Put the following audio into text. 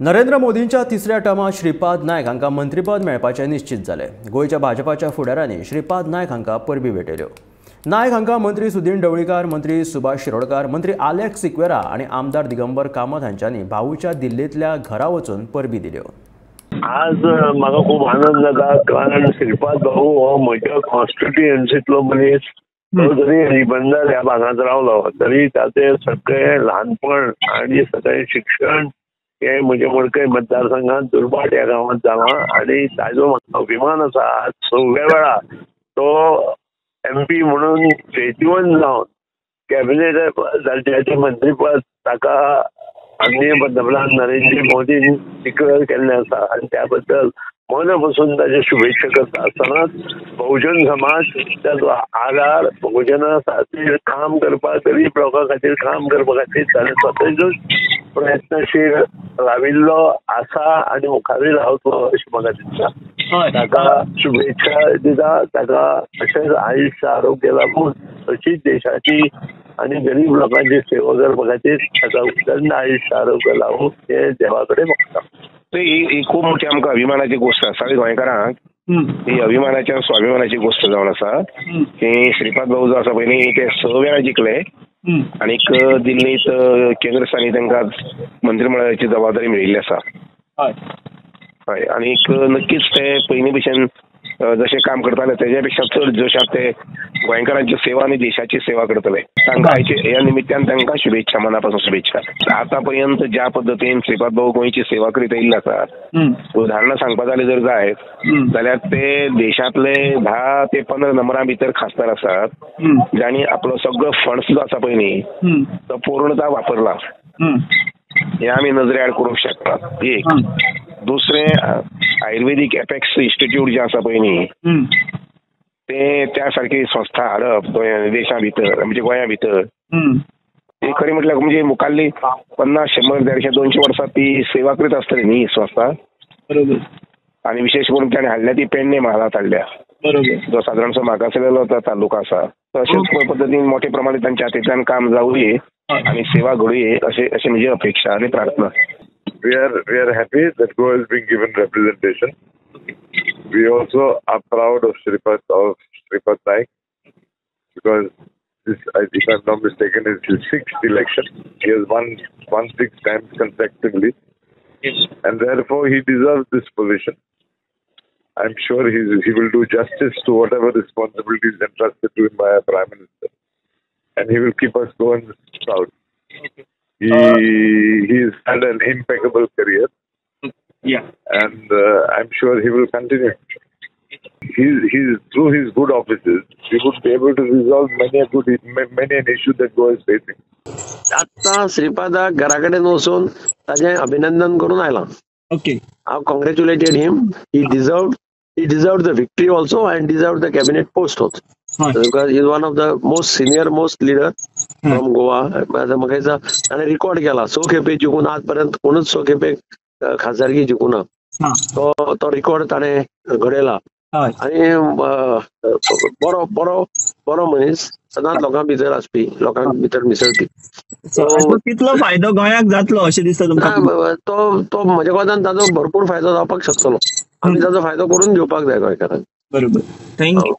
नरेंद्र मोदींच्या तिसऱ्या टर्मात श्रीपाद नायक हांकां मंत्रीपद मेळपाचें निश्चित जालें. गोंयच्या भाजपाच्या फुडाऱ्यांनी श्रीपाद नायक हांकां परबीं भेटयल्यो. नायक हांकां मंत्री सुदीन ढवळीकार, मंत्री सुभाष शिरोडकार, मंत्री आलेक्स सिक्वेरा आनी आमदार दिगंबर कामत हांच्यांनी भाऊच्या दिल्लींतल्या घरा वचून परबीं दिल्यो. आज म्हाका खूब आनंद जाता कारण श्रीपाद भाऊ हो म्हज्या कॉन्स्टिट्युएन्सींतलो मनीस. तो जरी रिबंदर ह्या भागांत रावलो तरी ताचें सगळें ल्हानपण आनी सगळें शिक्षण हे म्हज्या मडकय मतदारसंघात दुर्भाट ह्या गांवांत जालां आनी ताजो म्हाका अभिमान आसा. आज सगळ्या वेळा तो एमपी म्हणून जैतिवंत जावन कॅबिनेट दर्जाचें मंत्रीपद ताका माननीय पंतप्रधान नरेंद्र मोदीन डिक्लेअर केल्लें आसा आनी त्या बद्दल मना पसून ताचे शुभेच्छा करता आसतनाच बहुजन समाज ताचो आधार बहुजना खातीर काम करपाक, गरीब लोकां खातीर काम करपा खातीर ताणें स्वताचोच प्रयत्नशील राविल्लो आसा आनी मुखारूय रावतलो अशें म्हाका दिसता. ताका शुभेच्छा दिता, ताका अशेंच आयुश्य आरोग्य लाभून अशीच देशाची आनी गरीब लोकांची सेवा करपा खातीर ताका उदंड आयुश्य आरोग्य लावूं हें देवा कडेन मागता. ही खूब मोठी आमकां अभिमानाची गोश्ट आसा सगळ्या गोंयकारांक. ही अभिमानाची आनी स्वाभिमानाची गोश्ट जावन आसा की श्रीपाद भाऊ जो आसा पळय न्ही ते 6 वेळा जिखले आनीक दिल्लींत केंद्र स्थानी तांकां मंत्रिमंडळाची जबाबदारी मेळिल्ली आसा. हय, आनीक नक्कीच ते पयलीं भशेन जशें काम करताले तेज्या पेक्षा चड जोशात ते गोंयकारांची सेवा आनी देशाची सेवा करतले. तांकां आयचे ह्या निमित्तान तांकां शुभेच्छा, मना पासून शुभेच्छा. आतां पर्यंत ज्या पद्दतीन श्रीपाद भाऊ गोंयची सेवा करीत आयिल्ले आसात, उदाहरणां सांगपा जालें जर जायत जाल्यार ते देशांतले 10 ते 15 नंबरां भितर खासदार आसात जांणी आपलो सगळो फंड्स जो आसा पळय न्ही तो पूर्णता वापरला, हें आमी नजरे आड करूंक शकतात. एक दुसरें, आयुर्वेदीक एपेक्स इन्स्टिट्यूट जें आसा पळय न्ही ते त्या सारकी संस्था हाडप देशा भितर म्हणजे गोंया भितर ती खरी म्हटल्यार म्हणजे मुखाल्ली 50, 100, 150, 200 वर्सां ती सेवा करीत आसतली न्ही संस्था. बरोबर. आनी विशेश करून ताणें हाडल्या ती पेडणे म्हालांत हाडल्या. बरोबर. जो सादारणसो मागासलेलो तालुका आसा. तशेंच पद्दतीन मोठे प्रमाणात तांच्या हातींतल्यान काम जावये आनी सेवा घडुये अशें अशें म्हजी अपेक्षा आनी प्रार्थना. We are happy that Goa is being given representation. We also are proud of Shripad Naik because this, if I'm not mistaken, is his 6th election. He has won 6 times consecutively, and therefore he deserves this position. I'm sure he will do justice to whatever responsibilities entrusted to him by our Prime Minister, and he will keep us Goans proud. Okay. He has had an impeccable career, yeah, and I'm sure he will continue. He's through his good offices, he would be able to resolve many an issue that Goa is facing. आत्ता श्रीपादाक घरा कडेन वचून ताजें अभिनंदन करून आयलां. Okay. हांव congratulated him. He deserved the victory also and deserved the cabinet post also. Because he is one of the most senior most leader from Goa. म्हाका दिसता ताणें रिकॉर्ड केला 6 खेपे जिखून, आजपर्यंत कोणूच 6 खेपे खासदारकी जिखूना, तो रिकॉर्ड ताणें घडयला. आनी बरो बरो बरो मनीस, सदांच लोकां भितर आसपी, लोकां भितर मिसळपी. कितलो फायदो गोंयाक जातलो अशें दिसता तुमकां? तो तो म्हज्या कोतान ताजो भरपूर फायदो जावपाक शकतलो. आमी ताजो फायदो करून घेवपाक जाय गोंयकारांक. बरोबर, thank you.